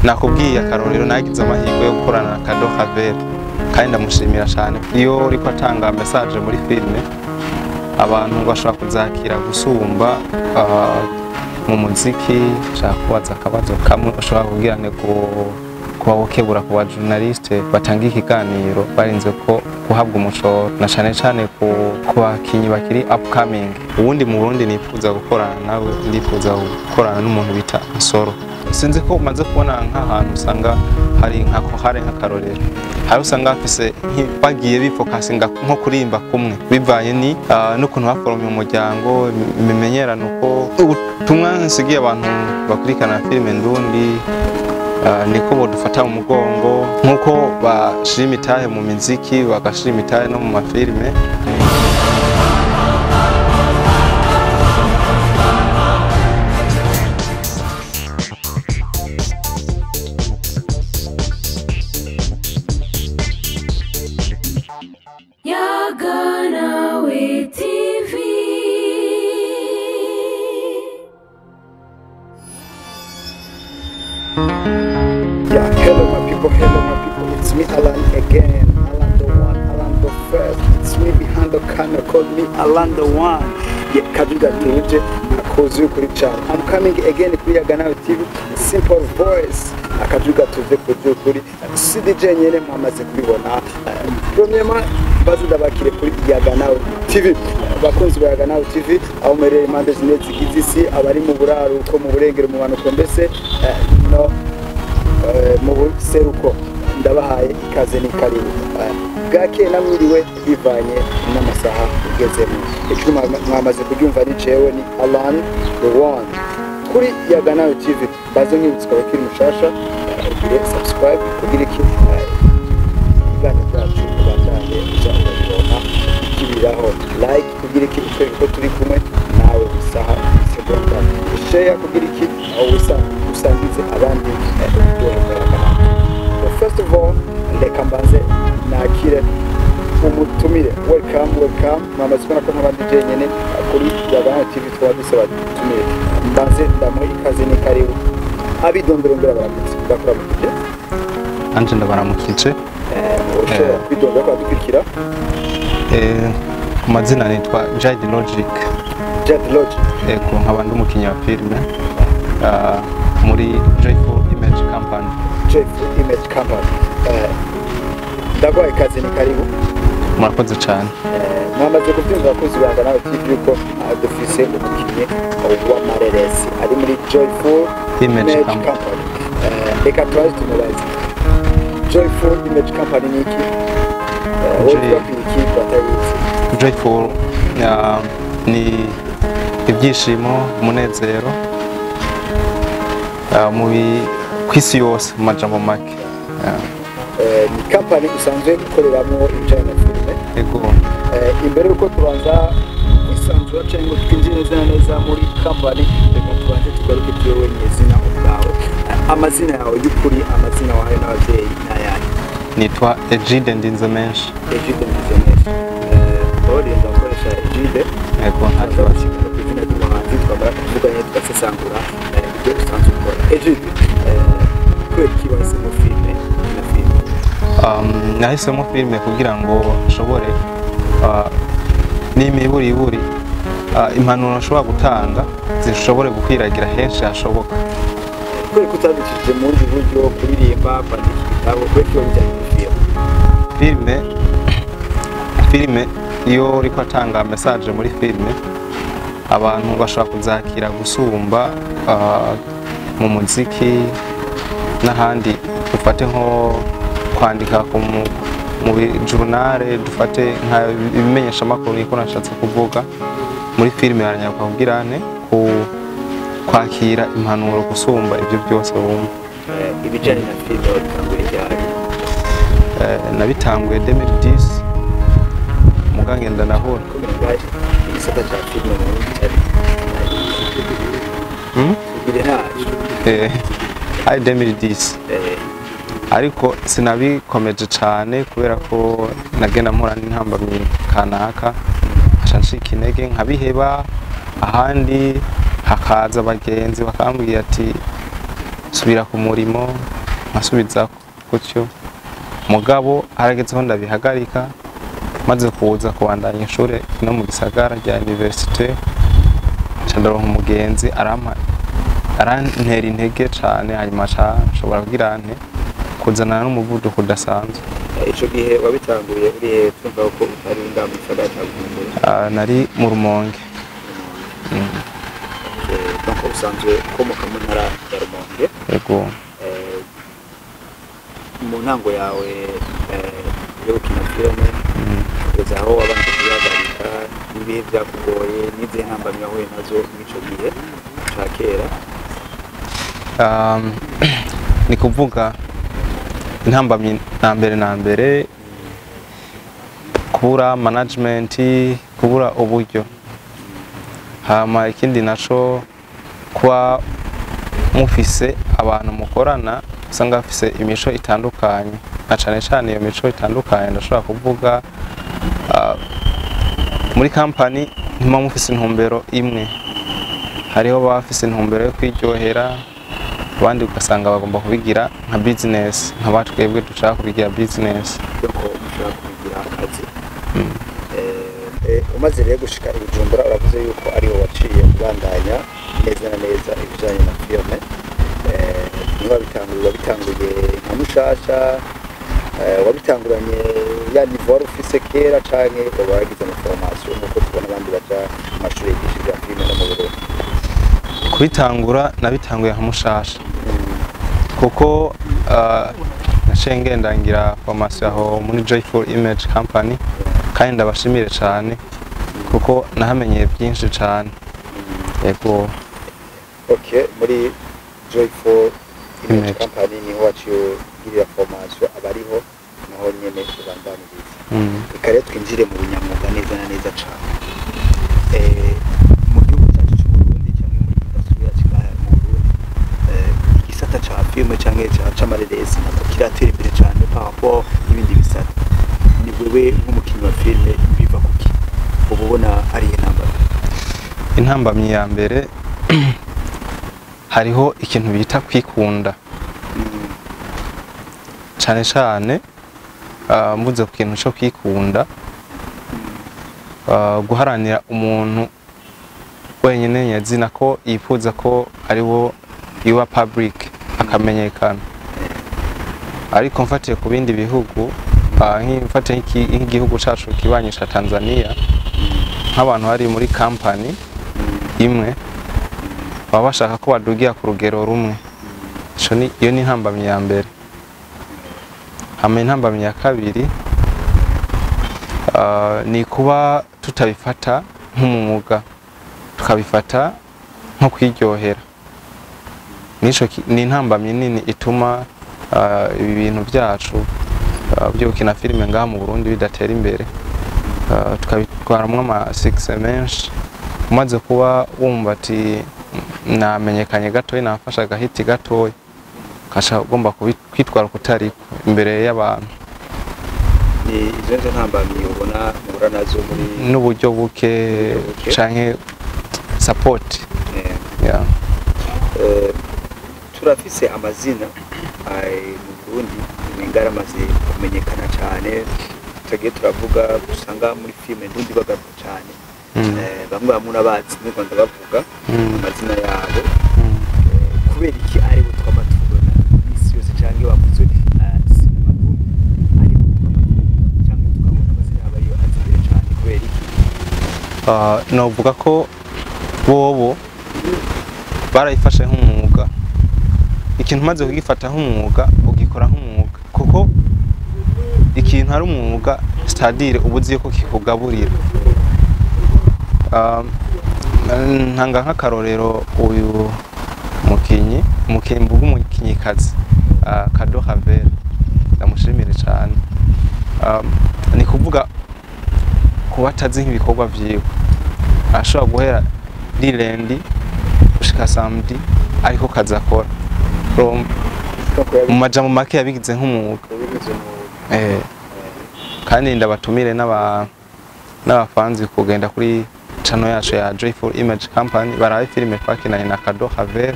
Nakubwiye akarorero, nagize amahirwe yo gukorana na Kado Havera kandi ndamushimira cyane. Iyo uriko atanga message muri filme, abantu bashobora kuzakira gusumba mu muziki. Nshaka kubaza akabazo kamwe ushobora kugira ne kuba wokebura ku ba journaliste batanga ikiganiro barinze ko guhabwa umuco, na cane cane ku bakinyi bakiri upcoming. Uwundi mu Burundi nifuza gukorana nawe, ndifuza gukorana n'umuntu bita Nsoro. Sinzi ko umaze kubona nk'ahantu usanga hari nka kohare, nk'akarorero, hari usanga bafise bagiye bifokasinga nko kurimba kumwe bivanye ni n'ukuntu baforomye umuryango, imimenyerano. Uko ubutumwa nsigiye abantu bakurikirana filime ndundi, niko bodufata mu mugongo nk'uko bashira imitahe mu miziki, bagashira imitahe no mu mafilime. Yaganawe TV. Yeah, hello my people, hello my people. It's me, Alan, again. Alan the one, Alan the first. It's me behind the camera, call me Alan the one. Yeah, Kajuga tuje akoze kuri cyane. I'm coming again kuri Yaganawe TV, simple voice. Akajuga tuve kuri kuri CDJ nyene mwamaze kubibona. Premièrement, baze ndabakire kuri Yaganawe TV. Bakunzi ba Yaganawe TV, aho muherereye impande zine zigize isi, abari mu buraruko, mu burengero, mu manuko, mbese no mu buseruko, ndabahaye ikaze n'ikaribu. Bwakeye namwiriwe bivanye n'amasaha ugezemo. Icyo mwamaze kubyumva, ni jewe, ni Alan the one kuri Yaganawe TV. Baze nkibutsa abakiri mushasha, ugire subscribe kugira iki ibiganiro byacu ubandanye uza urabibona ikibiraho, like kugira iki utwereke ko turi kumwe nawe isaha segonda, share kugira iki aho usangize abandi uburyohe bwa Yaganawe. But first of all, reka mbanze nakire umutumire. Welcome, welcome. Mwamaze kubona ko nk'abandi jenyene kuri Yaganawe TV twaba dusaba tumire. Mbanze ndamuha ikaze n'ikaribu, abidondoro mbere baramutse, ndakuramukije. Anje ndabaramukije. Ushobora kwidondora ko dukurikira? Ku mazina nitwa Jade Logic. Jade Logic. Ego, nkaba ndi umukinyi wa filime muri Joyful Image Company. Joyful Image Company. Ndaguhaye ikaze ni karibu. Murakoze cyane. Mwamaze kubyumva abakozi ba Yaganawe TV yuko dufise umukinnyi w'amareresi ari muri Joyful Image Image Company. Company. Reka tubaze tumubaze, Joyful Image Company ni iki? Wowe tubabwira iki batabizi? Joyful ni ibyishimo, umunezero ku isi yose mu majambo make. Ni company usanzwe ukoreramo ibijyanye na filime? Ego. Imbere yuko tubanza kwisanzura cyangwa ngo twinjire neza na neza muri company, reka tubanze tugaruke kuri wowe nyezina ubwawe. Amazina yawe y'ukuri, amazina wahawe n'ababyeyi ni ayahe? Nitwa Egide Ndinze Menshi. Egide Nizemesha. Barinda gukoresha Egide. Ego, nta kibazo. Gushikana ku izina ry'umuhanzi, twamara kuvuga nyine tugasesangura ibyo usanzwe ukora. Egide, kubera iki wahisemo filime na filime? Nahisemo filime kugira ngo nshobore n'imiburiburi impanuro nshobora gutanga zishobore gukwiragira henshi hashoboka. Kubera ko utabicishije mu bundi buryo, kuririmba, kwandika ibitabo, kubera ko bijyanye na filime? Filime iyo uriko atanga message muri filime, abantu bashobora kuzakira gusumba mu muziki n'ahandi. Dufate nko kwandika mu journal, dufate nka ibimenyeshamakuru, niko nashatse kuvuga. Muri filime baranyaruka kugira nte ku kwakira impanuro gusumba ibyo byose wumva. Ibijyanye na filime wabitanguye ryari? Nabitanguye 2010, muga ngenda nahura. Ko igisata cya filime mu Burundi cyari tubwire ntacyo. Ari 2010, ariko sinabikomeje cyane kubera ko nagenda mpura n'intambamyi kanaka, nkaca ncika intege nkabiheba. Ahandi hakaza abagenzi bakambwira ati Subira ku murimo nkasubiza gutyo, mugabo haragezeho ndabihagarika maze kuza kubandanya ishure no mu gisagara rya université, nca ndaronka umugenzi arampa, arantera intege cane, hanyuma ca nshobora kugira nte kuzanana n'umuvuduko udasanzwe. Ico gihe wabitanguye uri he? Twumva ko utari ngaha mu gisagara ca Bujumbura. Ah, nari mu Rumonge. Donc usanzwe ukomoka mu ntara ya Rumonge? Yego. Mu ntango yawe yo gukina filime kugeza aho wabanje kuyihagarika, n'ibihe byakugoye, n'izihe ntambamyi wahuye nazo muri ico gihe ca kera? Ni kuvuga intambamyi na mbere kubura management, kubura uburyo. Hama ikindi naco, kuba mufise abantu mukorana usanga bafise imico itandukanye, na cane cane iyo mico itandukanye ndashobora kuvuga muri company ntimuba mufise intumbero imwe. Hariho baba bafise intumbero yo kwiryohera, abandi ugasanga bagomba kubigira nka business, nka twebwe dushaka kubigira business. Donc mushaka kubigira akazi. Umaze rero gushika i Bujumbura, uravuze yuko ariho waciye ubandanya neza na neza ibijanye na filme. Niho wabitanguye? Wabitanguye nka mushasha? Wabitanguranye ya niveau wari ufise kera, canke waba waragize ama formation nkuko tubona abandi baja mu mashuri yigisha ibya filme no mu Burundi? Kubitangura nabitanguye nka mushasha, kuko naciye ngenda ngira formation aho muri Joyful Image Company, kandi ndabashimire cyane kuko nahamenyeye byinshi cyane, yego. Okay, muri Joyful Image Image. Company niho waciye ugirira formation, abariho naho nyene ubandaniriza. Reka rero twinjire mu bunyamwuga neza na neza cane. Mu gihugu cyacu cy'u Burundi cyangwa muri industry yacu ngaha mu Burundi, igisata ca filme canke c'amareresi ntabwo kiratera imbere cane par rapport y'ibindi bisata. Ni wewe nk'umukinyi wa filme, biva kuki? Uba ubona ari intambara? Intambamyi ya mbere, hariho ikintu bita kwikunda cane cane. Mvuze ku kintu cyo kwikunda, guharanira umuntu wenyine nyazina ko yifuza ko ari wo yuba public akamenyekana. Ariko mfatiye ku bindi bihugu, mfatiye nk'igihugu cacu kibanyi ca Tanzania, nk'abantu bari muri company imwe baba bashaka ko badugira ku rugero rumwe. Ico ni iyo ni intambamyi ya mbere. Hama intambamyi ya kabiri ni kuba tutabifata nk'umwuga, tukabifata nko kwiryohera. Nico ni intambamyi nini ituma ibi bintu byacu byo gukina filime ngaha mu Burundi bidatera imbere. Tukabitwaramwo ama succès menshi, umaze kuba wumva ati namenyekanye gatoyi, nafashe agahiti gatoyi, ukaca ugomba kwitwara kutariko imbere y'abantu. Ni izo nizo ntambamyi ubona muhura nazo muri N'uburyo buke. Uburyo buke. Canke support. Yeah. Turafise amazina mu Burundi umenga yaramaze kumenyekana cyane, tutagiye turavuga, usanga muri filime ndundi bagaruka cyane. Bamwe bamwe urabazi, n'u Rwanda bavuga amazina yabo. Kubera iki aribo twama tubona iminsi yose, cyangwa bavuzwe sinema ndundi aribo twama twumva cyangwa tukabona amazina yabo ariyo aza imbere cyane? Kubera iki? Novuga ko bobo barayifashe nk'umwuga. Ikintu umaze kugifata nk'umwuga, ugikora nk'umwuga, kuko ikintu ari umwuga, c'est-à-dire uba uzi ko kikugaburira. Ntanga nk'akarorero uyu mukinyi, mvuga umukinyikazi, Kado Havel, ndamushimire cyane. Ni kuvuga kuba atazi nk'ibikorwa vyiwe, ashobora guhera lundi gushika samedi ariko kazi akora. Urumva, mu majambo make yabigize nk'umwuga. Yabigize umwuga. Kandi ndabatumire n'abafanzi kugenda kuri channel yacu ya Joyful Image Company barabe filime twakinanye na Kado Havel.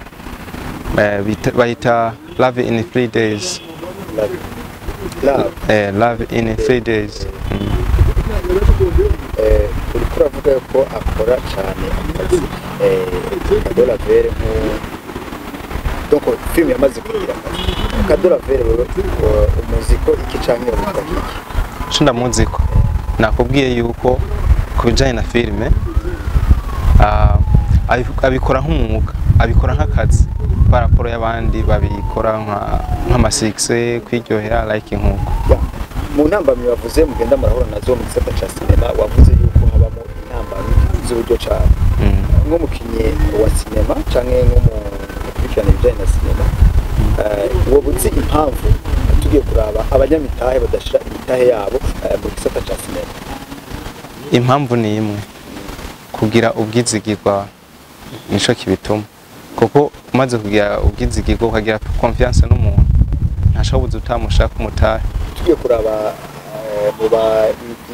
Bayita Love in 3 Days. Love. Love. Love in 3 Days. Uriko uravuga ko akora cyane akazi, Cadeau Ravelle, nko donc film yamaze kugira akazi. Cadeau Ravelle, wewe umuzi ko iki canke umuvuga iki? Ico ndamuzi ko, nakubwiye yuko ku bijanye na filime abikora nk'umwuga, abikora nk'akazi par rapport y'abandi babikora nk'amasuccès, kwiryohera, like nk'uko. Ya, mu ntambamyi wavuze mugenda murahura nazo mu gisata ca sinema, wavuze yuko habamo intambamyi z'uburyo cane. Nk'umukinyi wa sinema canke nk'umuntu ukurikirana ibijanye na sinema, woba uzi impamvu tugiye kuraba abanyamitahe badashira imitahe yabo mu gisata ca sinema? Impamvu ni imwe, kugira ubwizigirwa, nico kibituma, kuko umaze kugira ubwizigirwa, ukagira confiance n'umuntu, ntashobora utamushaka umutahe. Tugiye kuraba mu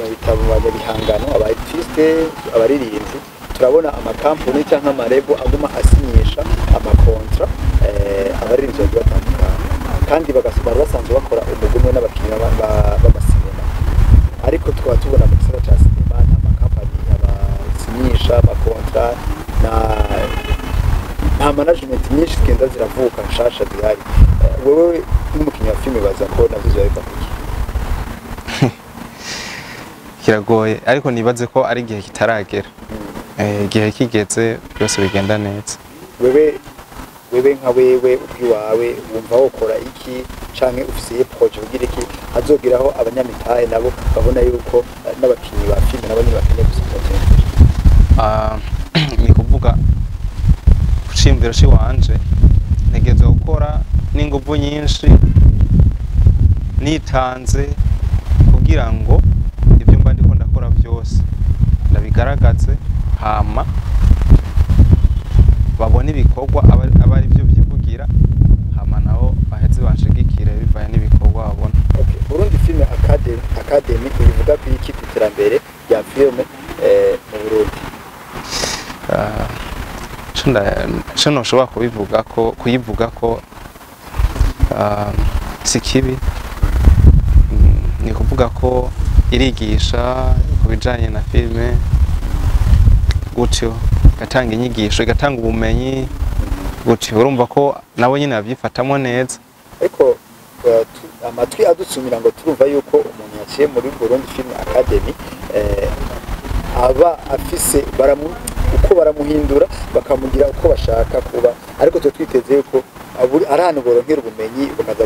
bitabo, mu banyabihangano, aba artiste, abaririmbyi, turabona amakampani cyangwa amalabel aguma asinyisha amacontrats abaririmbyi bagiye batandukanye, kandi bari basanzwe bakora umugwi umwe n'abakinnyi b'amasinema, ariko tukaba tubona mu gisata ca sinema nta makampani abasinyisha amacontrats, nta management nyinshi zigenda ziravuka nshasha zihari. Wewe nk'umukinnyi wa filime, baza ko navyo biba biva kuki? Kiragoye, ariko nibaze ko ari igihe kitaragera. Igihe kigeze byose bigenda neza. Wewe nka wewe ubwiwawe, wumva wokora iki canke ufise iyihe projet kugira iki hazogeraho abanyamitahe nabo babona yuko n'abakinyi ba filime nabo nyene bakeneye gusupport? Ni kuvuga ku ciyumviro ciwanje, ntegerezwa gukora n'inguvu nyinshi, nitanze, kugira ngo ibyo mba ndiko ndakora byose ndabigaragaze, hama babone ibikorwa aba ari byo byivugira, hama nabo baheze banshigikire bivaye n'ibikorwa babona. Okay. Burundi Film Academy ivuga ku iki ku iterambere rya filime mu Burundi? Ico noshobora kubivuga ko kuyivuga ko si kibi. Ni kuvuga ko irigisha ku bijanye na filime gutyo, igatanga inyigisho, igatanga ubumenyi gutyo, urumva ko nabo nyene babyifatamo neza. Ariko amatwi adusumira ngo turumva yuko umuntu yaciye muri Burundi Film Academy aba afise uko baramuhindura bakamugira uko bashaka kuba, ariko twe twiteze yuko ari ahantu boronkera ubumenyi, bakaza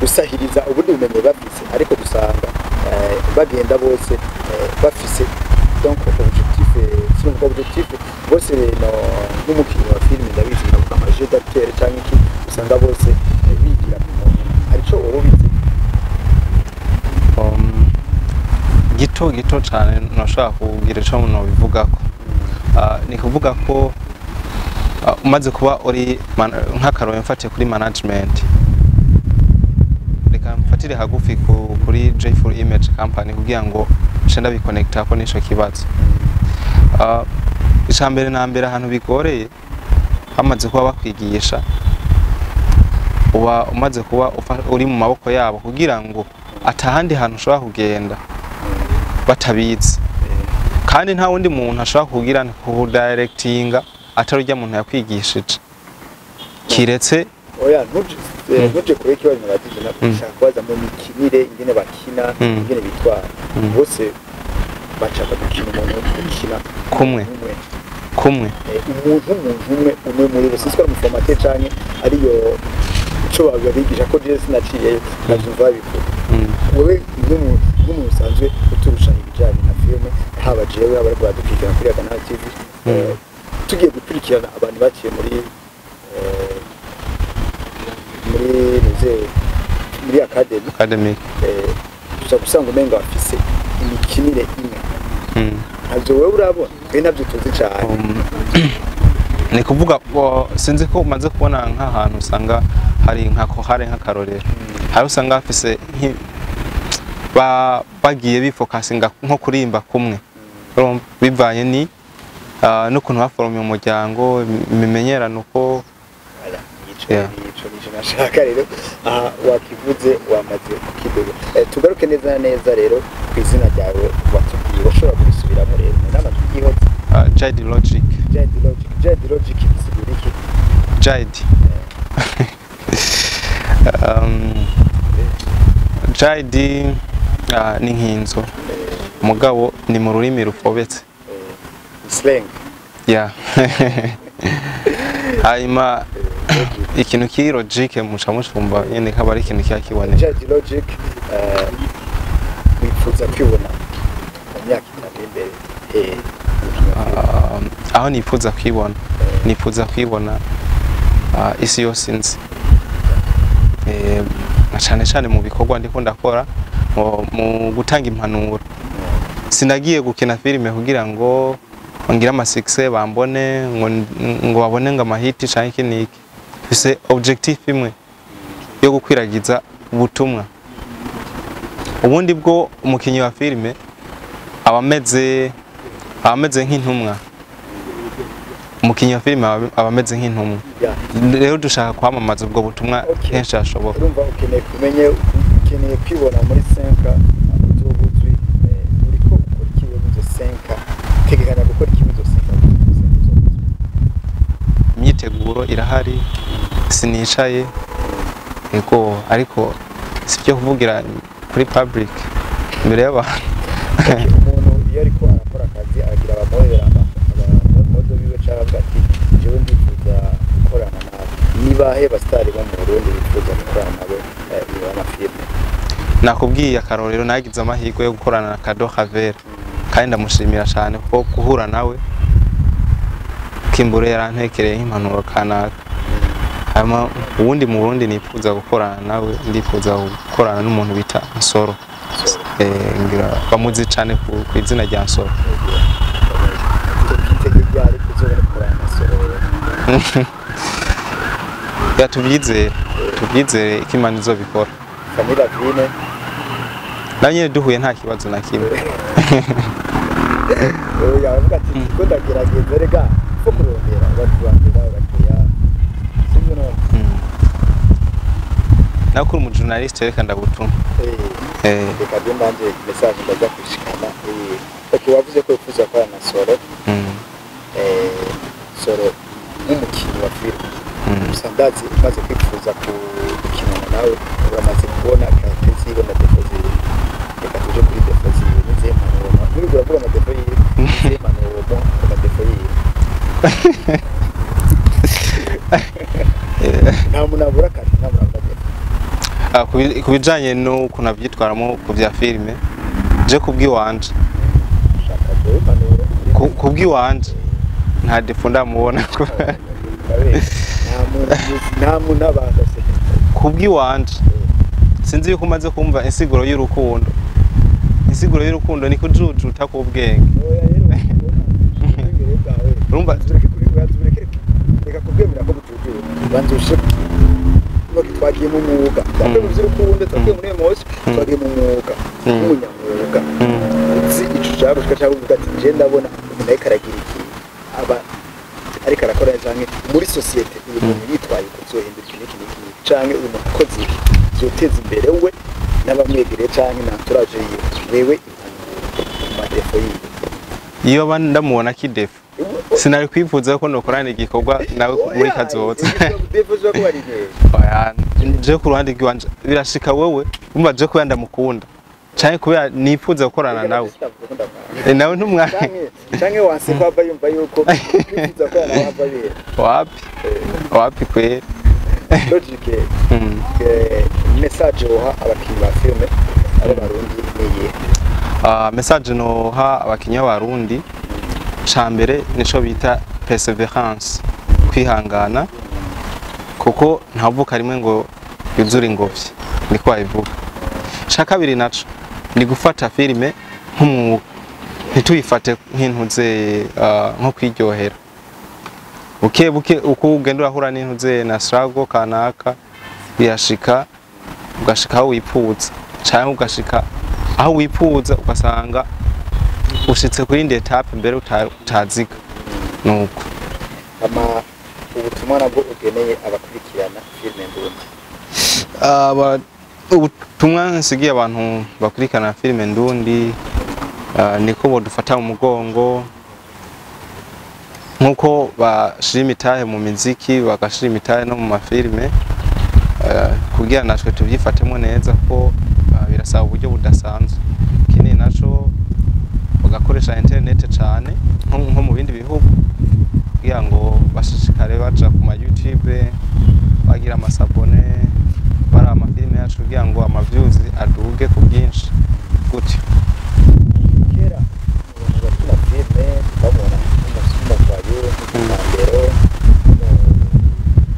gusahiriza ubundi bumenyi bafise, ariko dusanga bagenda bose bafise donc objectif, sinuvuga objectif bose no nk'umukinnyi wa filime, ndabizi, ndavuga ama jeu d'acteur cyangwa iki, usanga bose bigira ku muntu. Hari ico wowe ubizi? Gito gito cane noshobora kugira ico nobivugako. Ni kuvuga ko umaze kuba uri nk'akarorero mfatiye kuri management, reka mfatire hagufi kuri J4 Image Company kugira ngo nce ndabiconnecta ko nico kibazo. Ica mbere na mbere, ahantu bigoreye, hamaze kuba bakwigisha, uba umaze kuba uri mu maboko yabo, kugira ngo atahandi hantu ushobora kugenda batabizi, kandi nta wundi muntu ashobora kugira kudirectinga atari urya muntu yakwigishije, kiretse Oya, ntuje kure ikibazo nabajije. Nashaka kubaza mu mikinire, ingene bakina, ingene bitwara. Bose bashaka gukina umuntu gukina Kumwe. umwe. Kumwe. Umuntu umwe umwe muri bo, sinzi ko ari umuformateur canke ariyo ico babigisha, ko jewe sinaciyeyo, navyumva babikora. Wewe nk'umuntu usanzwe uturusha ibijanye na filime, haba jewe, haba ariko baradukurikirana kuri Yaganana TV, tugiye gukurikirana abantu baciye muri muze muri academy, academic, tuza gusanga umenga bafise imikinire imwe. Ntabyo wewe urabona, twe ntabyo tuzi cane. Ni kuvuga sinzi ko umaze kubona nk'ahantu usanga hari nka chorale, nk'akarorero, hari usanga bafise bagiye bifokasinga nko kurimba kumwe. Urumva, bivanye ni N'ukuntu baforomye umuryango, imimenyerano uko. Voilà, ico Yeah. ico nico nashaka rero. Aha wakivuze, wamaze kukiduga. Tugaruke neza na neza rero ku izina ryawe watubwiye, washobora kurisubiramo rero n'amatwi yihotse? Jide Logic. Jide Logic. Jide Logic bisigura iki? Jide, Jide ni nk'inzu, mugabo ni mu rurimi rufobetse. Slang. Yeah. Hanyuma ikintu kiri logique muca mucumba nyene kaba ari ikintu kiba kiboneka. Jide Logic, wifuza kwibona mu myaka 5 imbere mu kinyafurika? Aho nifuza kwibona, nifuza kwibona isi yose nzi, na cane cane mu bikorwa ndiko ndakora mu gutanga impanuro. Sinagiye gukina filime kugira ngo ngire ama succès, bambone, ngo babone ngo amahiti canke iki niki. Mfise objectif imwe yo gukwiragiza ubutumwa. Ubundi bwo umukinyi wa filime aba ameze nk'intumwa. Umukinyi wa filime aba ameze nk'intumwa. Rero dushaka kwamamaza ubwo butumwa henshi hashoboka. Urumva ukeneye kumenye, ukeneye kwibona muri 5 ans uzoba uzwi. Uriko ukora iki wewe muzo 5 ans? Tegekanya gukora iki muzo 5 ans uzoba uzwi? Imyiteguro irahari, sinicaye, ego, ariko si byo kuvugira kuri public imbere y'abantu. Okay, umuntu iyo ariko arakora akazi aragira abamodera, abamodo biwe, cyangwa avuga ati jewe ndifuza gukorana nawe. Ni bahe basitari bo mu Burundi bifuza gukorana nabo mu amafilme? Nakubwiye akarorero, nagize amahirwe yo gukorana na Kado Havera kandi ndamushimira cyane, kuko guhura nawe kimbure yarantekereye nk'impanuro kanaka. Hanyuma uwundi mu Burundi nifuza gukorana nawe, ndifuza gukorana n'umuntu bita Nsoro. Ngira bamuzi cyane ku izina rya Nsoro. Tukitege ryari kuzobona gukorana na Soro? Ya, tubyizere, tubyizere ko Imana izobikora. Fanny Lavine? Na nyine duhuye nta kibazo na kimwe. Oya, aravuga ati ko ndagerageza rega ko kurondera bakurondera bakeya, sibyo none? Nawe kuri umujournaliste, reka ndagutuma. Reka byo mbanje message ndaza kwishikana. Okay, wavuze ko wifuza gukorana na Soro. Soro nk'umukinnyi wa filime, gusa ndazi umaze kwifuza gukinana nawe, uramaze kubona qualité ziwe na défauts ziwe. Reka tuje kuri défauts ziwe. Nizihe mpanuro muri, uravuga ama défauts yiwe, nizihe mpanuro womuha ku ma défauts yiwe? Nta muntu abura qualité, nta muntu abura défaut. Ku bijanye n'ukuntu abyitwaramo ku bya filime, je kubw'iwanje, Shaka jewe impanuro. Ku bw'iwanje nta défaut ndamubona. Nta muntu, nta muntu abantu afite. Ku bw'iwanje, sinzi yuko umaze kumva insiguro y'urukundo. Insiguro y'urukundo ni kujujuta k'ubwenge. Oya rero, ubwenge bwawe Urumva? tureke kuri, tureke, reka kubwemera ko bujujuta. Banza ushire no twagiye mu mwuga, twagiye mu by'urukundo, twagiye muri émotion, twagiye mu mwuga. Nk'umunyamwuga uzi ico ushaka gushika, cyangwa uvuga ati je ndabona umuntu ariko aragira iki, aba ariko arakora, canke muri société uyu muntu yitwaye ko uzohindura iki n'iki n'iki n'iki, canke uyu muntu akoze iki zoteza imbere we n'abamwegereye canke na entourage yiwe. Wewe impanuro ku ma défauts yiwe? Iyo ba ndamubona ki défaut, sinari kwifuza ko nokorana igikorwa nawe muri kazoza. Défaut zo kuba ari nkeya. Oya, je ku ruhande rw'iwanje birashika wewe umva, je kubera ndamukunda canke kubera nifuza gukorana nawe. Nawe ntumwa. Canke wanse ko ava yumva yuko kwifuza ko nawe ava bera. Wapi, wapi kweri. Logic, message woha abakinyi ba filme b'Abarundi niyihe? Message noha abakinyi b'Abarundi, ca mbere nico bita perseverance, kwihangana, kuko ntavuka rimwe ngo yuzure ingobyi, niko babivuga. Ca kabiri naco ni gufata filime nk'umwuga, ntituyifate nk'intuze, nko kwiryohera. Buke buke uko ugenda urahura n'intuze na struggle kanaka, birashika ugashika aho wipfuza, canke ugashika aho wipfuza ugasanga ushitse kuri indi étape mbere utaziga. Nuko ama ubutumwa nabwo ugeneye abakurikirana filime ndundi. Ubutumwa nsigiye abantu bakurikirana filime ndundi, niko bodufata mu mugongo nkuko bashira imitahe mu miziki, bagashira imitahe no mu mafilime, kugira natwe tubyifatemo neza ko birasaba uburyo budasanzwe. Ikindi naco bagakoresha internet cane nko mu bindi bihugu, kugira ngo bashishikare baja ku ma YouTube bagira amasabone bari amafilime yacu kugira ngo ama views aduge ku bwinshi gutyo. Kera umuntu bakina filime bamubona nk'umuvayo, nk'umwambero,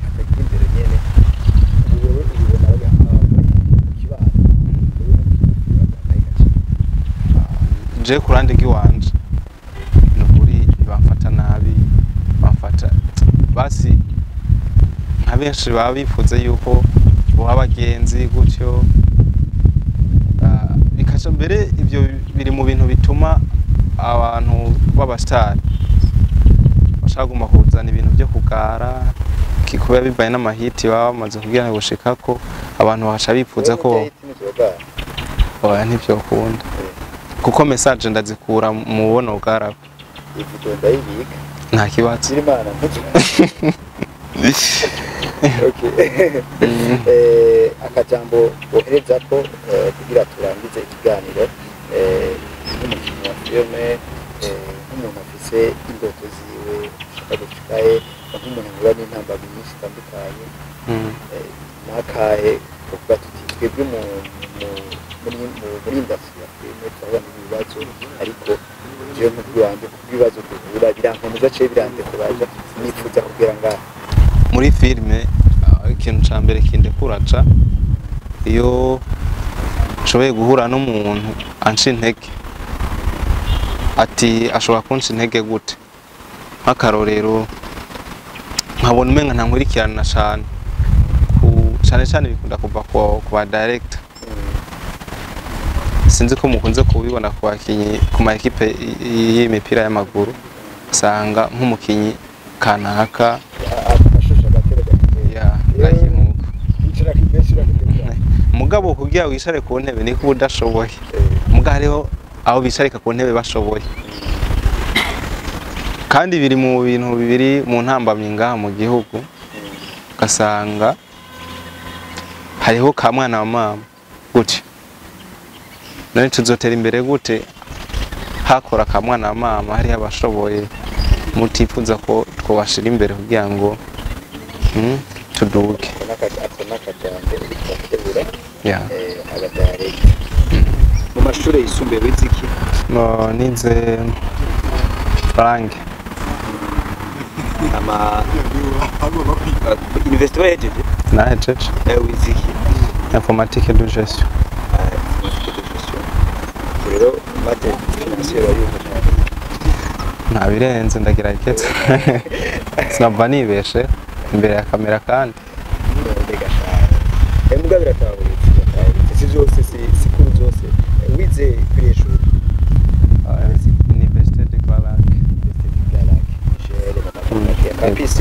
atagira imbere nyene. Ubu wewe ubibona bari mu kibano, wewe n'ukina filime. Je ku ruhande rw'iwanje ni ukuri ntibamfata nabi, bamfata basi nka benshi baba bifuza yuko boba abagenzi gutyo. Bikaca mbere ibyo biri mu bintu bituma abantu b'abasitari bashaka kuguma kuzana ibintu byo kugara, kuba bivaye n'amahiti baba bamaze kugira ngo gushikako, abantu bakaca bifuza ko oya ntivyokunda, kuko message ndazikura mu bubono bwarabo. Ivideo ndayibika. Nta kibazo. Imana. Okay. Akajambo wohereza ko kugira turangize ikiganiro, nk'umukinnyi wa filime, nk'umuntu afise indoto ziwe ashaka gushikaye, nk'umuntu ahura n'intambamyi nyinshi zitandukanye, nakahe kuvuga tuti twebwe muri industry ya filime turabona ibibazo, ariko jewe nk'ubwanjye kubw'ibibazo duhura birankomeza ce birandekuraja, nifuza kugira ngaha. Muri filime ikintu ca mbere kindekuraja iyo nshoboye guhura n'umuntu anca intege, ati ashobora kunca intege gute? Nk'akarorero nkabona umenga ntankurikirana cane, cane cane bikunda kuva ku ba director. Sinzi ko mukunze kubibona ku bakinyi ku ma ekipe y'imipira y'amaguru, usanga nk'umukinyi kanaka mugabo kugira wicare ku ntebe niko udashoboye, muga hariho aho bicarika ku ntebe bashoboye, kandi biri mu bintu bibiri mu ntambamyi ngaha mu gihugu, ugasanga hariho ka mwana wa mama gute, none tuzotera imbere gute hakora ka mwana wa mama hariho abashoboye mutifuza ko twobashira imbere kugira ngo tuduke. Mu mashuri yisumbuye wize iki? No, nize Frank. Ama université wahejeje? Nahejeje. Wize iki? Informatique de gestion. Informatique de gestion. Rero mate financière wayumva? Nta birenze ndagira iketse. Sinava nibeshe imbere ya kamera kandi. Muga biratahuritse, si byose si kuru zose. Wize kuri ishuri? Université de Grand-Lac. Université de Grand-Lac. Michel Campus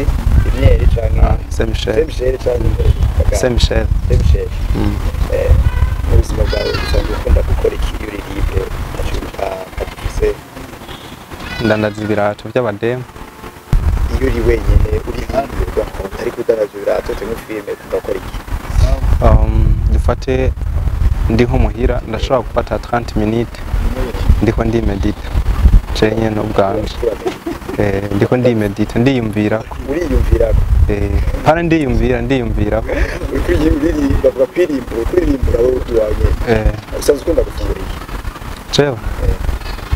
Imyeri canke Saint Michel. Saint Michel canke Saint Michel. Saint Michel. Mu buzima bwawe usanzwe ukunda gukora iki iyo uri libre ntacyo utafise? Ndandaza ibirato by'abademu. Iyo uri wenyine uri libre utari kudandaza ibirato cyangwa filime ukunda gukora iki? Dufate ndi nko muhira ndashobora gufata 30 minutes ndiko ndimedita cenye n'ubwanje, ndiko ndimedita ndiyumvirako. Uriyumvirako? Pana ndiyumvira ndiyumvirako. Bavuga kwirimbura, kuririmbura wowe ubwawe. Usanzwe ukunda gufungura iki? Jewe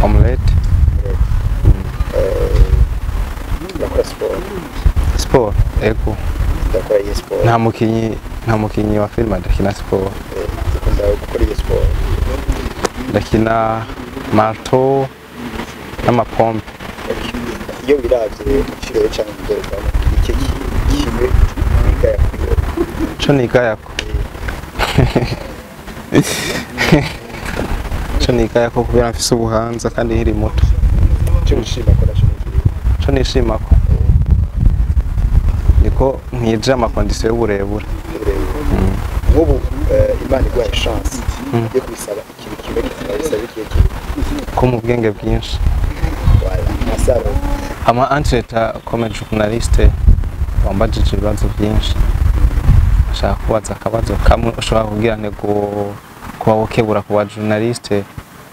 omelette. Urakora siporo? Siporo ego. Ndakora iyi siporo. Nta mukinyi wa filime adakina siporo. Ukunda gukora iyi siporo? Ndakina marto n'amapompe. Iyo wiravye mu kirere canke mu ndorerwamo, iki kimwe wigaya kuri wewe? Ico nigayako? Ico nigayako kubera mfise ubuhanza kandi nkiri muto. Ico wishima ko naco ni ikihe? Ico nishimako niko nkije ama conditions y'uburebure. Nk'ubu Imana iguhaye chance yo kubisaba ikintu kimwe, bisaba ikihe kintu? Ko mu bwenge bwinshi. Voilà, Masaro. Ama entre-temps, comme journaliste, wambajije ibibazo byinshi, ashaka kubaza akabazo kamwe ushobora kugira ntego kuba wokebura ku ba journaliste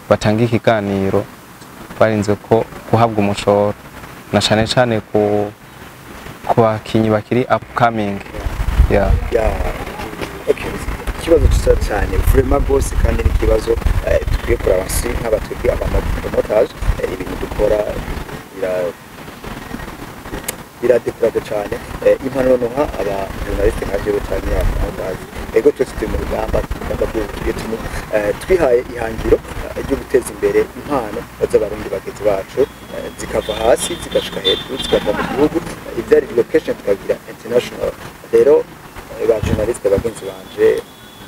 batanga ikiganiro barinze ko guhabwa umushoro, na cane cane ku bakinyi bakiri upcoming, yeah. Yeah, okay, ikibazo cyiza cyane vraiment rwose, kandi ni ikibazo dukwiye kuraba si nk'abatwebwe aba promoters. Ibintu dukora biradekuraje cyane. Impanuro nka aba journaliste nka jewe cyane aba promoters, ego twese turi mu rugamba, tugomba tugiye twihaye ihangiro ryo guteza imbere impano z'abarundi bagenzi bacu, zikava hasi zigashika hejuru, zikava mu gihugu, ibyari location tukagira international. Rero ba journaliste bagenzi banje,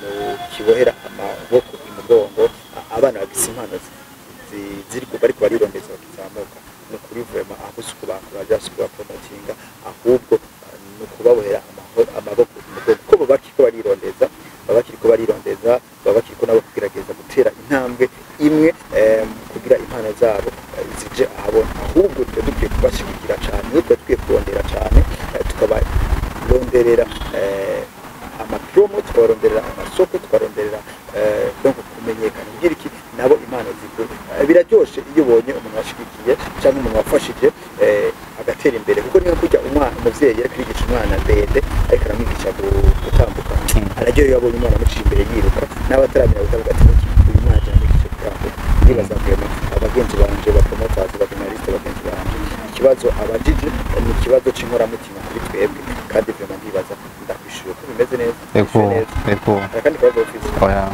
mu kibohera amaboko imugongo abana bagise impano ziri bariko barirondeza bakizamuka, ni ukuri vraiment aho si ukubakuraja, si ukubapromotinga, ahubwo ni ukubabohera amaboko imugongo, kuko baba bakiriko barirondeza, baba bakiriko barirondeza, baba bakiriko nabo kugerageza gutera intambwe imwe kugira impano zabo zije ahabona. Ahubwo tuba dukwiye kubashyigikira cyane, niyo tuba dukwiye kurondera cyane, tukabaronderera ama promo, tukabaronderera amasoko, tukaronderera donc kumenyekana, kugira iki nabo impano zikure. Biraryoshe iyo ubonye umuntu washigikiye cyangwa umuntu wafashije agatera imbere, kuko niyo kurya umwana, umuvyeyi ariko yigisha umwana ndende, ariko aramwigisha gutambuka, araryohewe iyo abonye umwana amuciye imbere yiruka, nawe ataramenya gutambuka, ati: "Uyu mwana aje amwigishe gutambuka." Ndibaza vraiment abagenzi banje ba promoters, ba journaliste bagenzi banje, ikibazo abajije ni ikibazo c'inkoramutima kuri twebwe, kandi vraiment ndibaza ndakwishuye ko bimeze neza. Ego. Bishuye neza. Ego. Hari akandi kabazo ufise? Oya.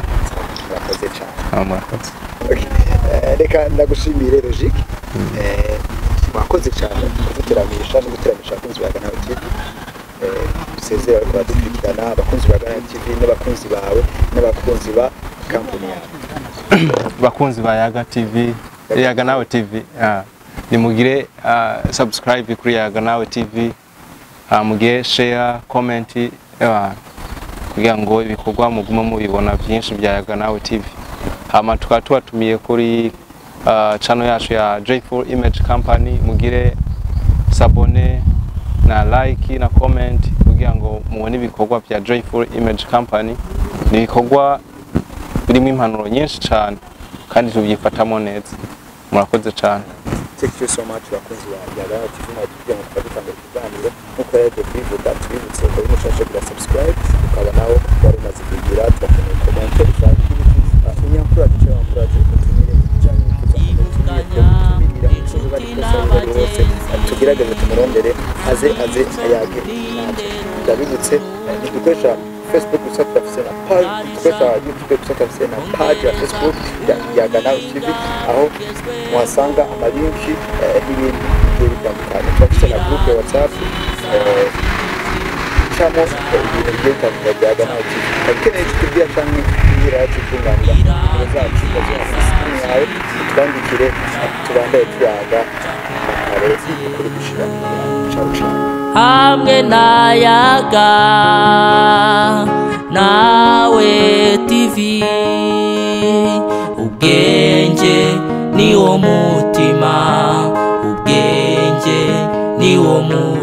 Murakoze cyane. Ah, murakoze. Okay. Reka ndagushimire Logique. Wakoze cyane kuduteramisha no guteramisha abakunzi ba Ganawe TV. Usezere bariko baradukurikirana, abakunzi ba Ganawe TV n'abakunzi bawe n'abakunzi ba kampani yawe. Bakunzi ba Yaga TV, Yaga Nawe TV, nimugire subscribe kuri Yaga Nawe TV, mugire share, comment, kugira ngo ibikorwa mugume mubibona byinshi bya Yaga Nawe TV. Hama tukaba tubatumiye kuri channel yacu ya J4 Image Company, mugire s'abonner na like na comment kugira ngo mubone ibikorwa bya Joyful Image Company. Ni ibikorwa birimo impanuro nyinshi cyane kandi tubyifatamo neza. Murakoze cyane. Thank you so much, bakunzi ba Yaga TV, mwatubwiye ngo tukaba dutanga ikiganiro nk'uko yagiye kubivuga. Tubibutse, ukaba uri mushasha kugira subscribe, ukaba nawe wari umaze kugira, turakeneye comment ushaka unyankuraje cyangwa wankuraje utumire, cyangwa wifuza umutumire tumirira umucuzi bari kosa bari hose, tugerageze tumurondere aze ayage natwe. Ndabibutse, ntidukoresha Facebook gusa, turafise na page, dukoresha YouTube gusa, turafise na page ya Facebook ya Yaga Nawe TV, aho muhasanga amalinki n'ibintu bigiye bitandukanye. Turafise na groupe ya WhatsApp icamo ibintu bigiye bitandukanye bya Yaga Nawe TV. Ukeneye icyo tubwira canke kugira yacu twunganira, nimero zacu bazibona kuri screen yawe, utwandikire, tubandanye tuyaga kare ukuri gushira. Ciao ciao. Hamwe na Yaga Nawe TV, ubwenge ni wo mutima, ubwenge ni wo mutima.